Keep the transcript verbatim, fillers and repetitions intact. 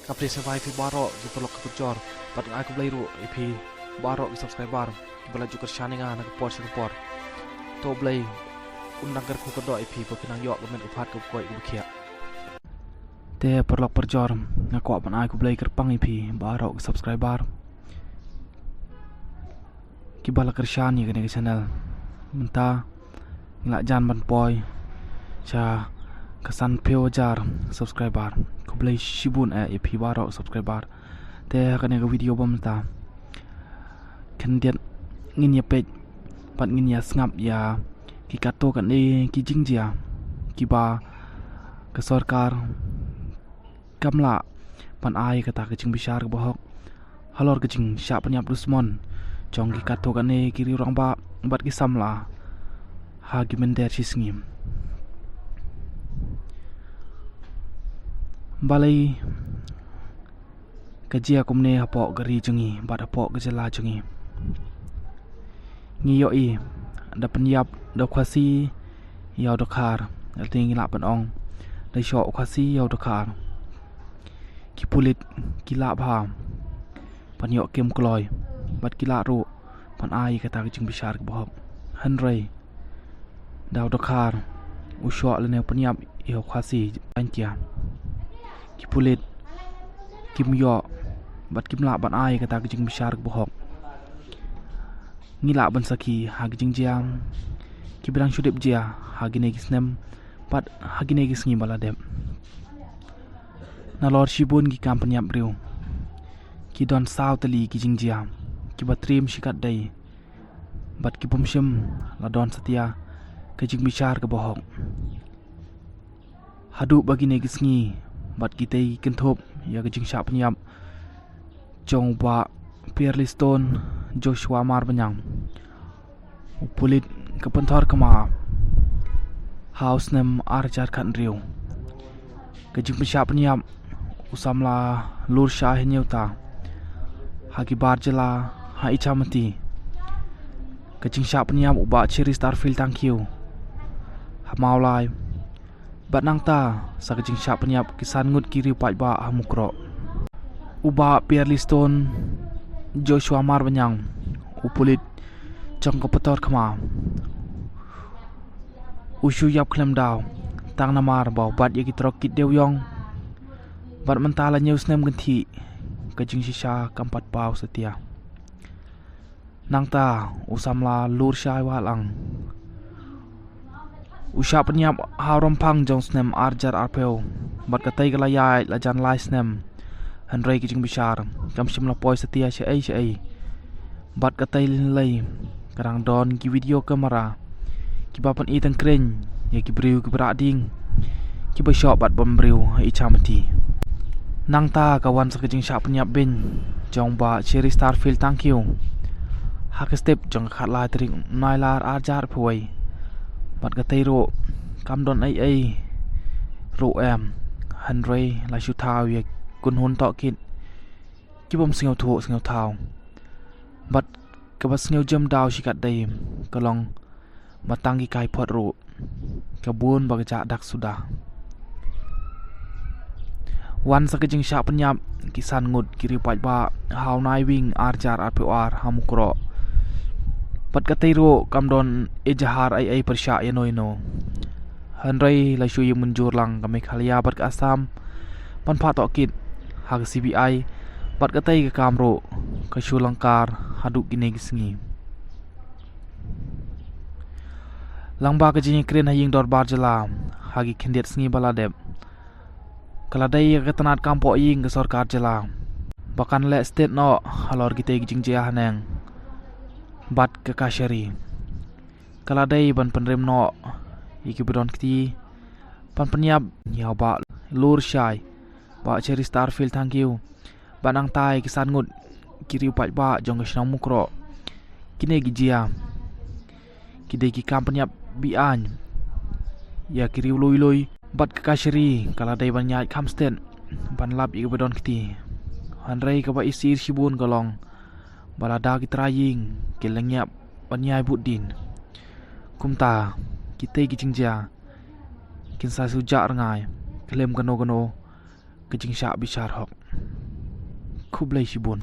Ka phi sngewbha ïa phi baroh ki paralok ki parajor bad nga ai khublei ruh ïa phi baroh ki subscriber kiba la ju kyrshan ïa nga na ka por sha ka por. To Blei un nang kyrkhu kyrdoh ïa phi ba phin nang ïoh ka met ka phad kaba koit kaba khiah. Te paralok parajor, nga kwah ban ai khublei kyrpang ïa phi baroh ki subscriber kiba la kyrshan ïa kane ka channel. Mynta ngi la jan ban poi sha ka sanphew hajar subscriber. Khublei shibun eh ïa phi baroh subscriber. Te ha kane ka video ba mynta khyndiat ngin ïa peit bad ngin ïa sngap ïa ki katto katne ki jingjia kiba ka sorkar kam lah ban ai kata ka jingbishar kaba hok halor ka jingshah pynïap dusmon jong ki katto katne ki riew rangbah bad ki samla ha ki mynder shisngi. Balei ka jia kumne hapoh ka ri jong ngi bad hapoh ka jylla jong ngi? Ngi ïohi da pynïap da u Khasi ïa u Dkhar, lane ngi lah ban ong da shoh u Khasi ïa u Dkhar. Ki pulit ki lah bha ban ïoh kem kloi bad ki lah ruh ban ai kata ka jingbishar kaba hok. Hynrei da u Dkhar u shoh lane u pynïap ïa u Khasi, Jaiñtia, ki pulit kim ïoh bad kim lah ban ai kata ka jingbishar kaba hok. Ngi lah ban sakhi ha ki jingjia kiba dang shu dep jia ha kine ki snem bad ha kine ki sngi ba la dep. Nalor shibun ki kam pynïap briew ki don saw tylli ki jingjia kiba triem shikatdei bad ki bym shym la don satia ka jingbishar kaba hok. Haduh ba kine ki sngi bad kitei ki kynthup ïa ka jingshah pynïap jong u Bah Pierlistone Joshua Marbaniang, u pulit ka pynthor khma ha u snem ar hajar khathynriew. Ka jingpynshah pynïap u samla Lurshai Hynñiewta ha ki bar jylla ha Ichamati. Ka jingshah pynïap u Bah Cheristerfield Thangkhiew ha Mawlai. Bad nangta sa ka jingshah pynïap ki san ngut ki riew paidbah ha Mukroh. U Bah Pierlistone Joshua Marbaniang, u pulit jong ka pynthor khma, u shu ïap khlem daw tang namar ba u bat ïa ki trok kit dewïong. Bad mynta la hynñiew snem kynthih ka jingshisha kam pat paw satia. Nangta u samla Lurshai Wahlang u shah pynïap ha u Rymphang jong u snem ar hajar arphew bad katei ka la ïaid la jan lai snem. Hynrei ka jingbishar kam shym la poi satia shaei shaei. Bad katei lei ka dang don ki video camera kiba pyni tyngkreiñ ïa ki briew kiba rah ding kiba shoh bat bam briew ha Ichamati. Nangta ka wan sa ka jingshah pynïap beiñ jong u Bah Cheristerfield Thangkhiew ha ka step jong ka khatlai tarik Nailar ar hajar arphew wei. Bad katei ruh kam don ei ei ruh em, hynrei la shu thaw ïa ki kynhun tohkit ki bym sngewthuh sngewthaw. Bad kaba sngew jem daw shikatdei ka long ba tang ki kaiphod ruh ka bun ba ka jah dak suda. Wan sa ka jingshah pynïap ki san ngut ki riew paidbah ha u Naiwieng ar hajar arphew ar ha Mukroh. Bad katei ruh kam don ejahar ei ei pyrshah ïano ïano. Hynrei la shu ïa mynjur lang ka Meghalaya bad ka Assam ban phah tohkit ha ka C B I bad katei ka kam ruh ka shu lyngkar haduh kine ki sngi. Lyngba ka jingïakren ha ïing dorbar jylla ha ki khyndiat sngi ba la dep, ka la dei ïa ka tnat kam poh ïing ka sorkar jylla ba kan leh stet noh halor kitei ki jingjia haneng bad ka kashari. Ka la dei ban pynrem noh ïa kiba don kti ban pynïap ïa u Bah Lurshai, Bah Cheristerfield Thangkhiew bad nangta ïa ki san ngut ki riew paidbah jong ka shnong Mukroh. Kine ki jia ki dei ki kam pynïap be-aiñ ïa ki riew lui lui. Bad ka kashari ka la dei ban ïaid kham stet ban lap ïa kiba don kti. Hynrei kaba isih shibun ka long ba lada ki trai ïing ki la ngiap ban ïai bud dien, kumta kitei ki jingjia kin sa shu jah rngai khlem kano kano ka jingshah bishar hok. Khublei shibun.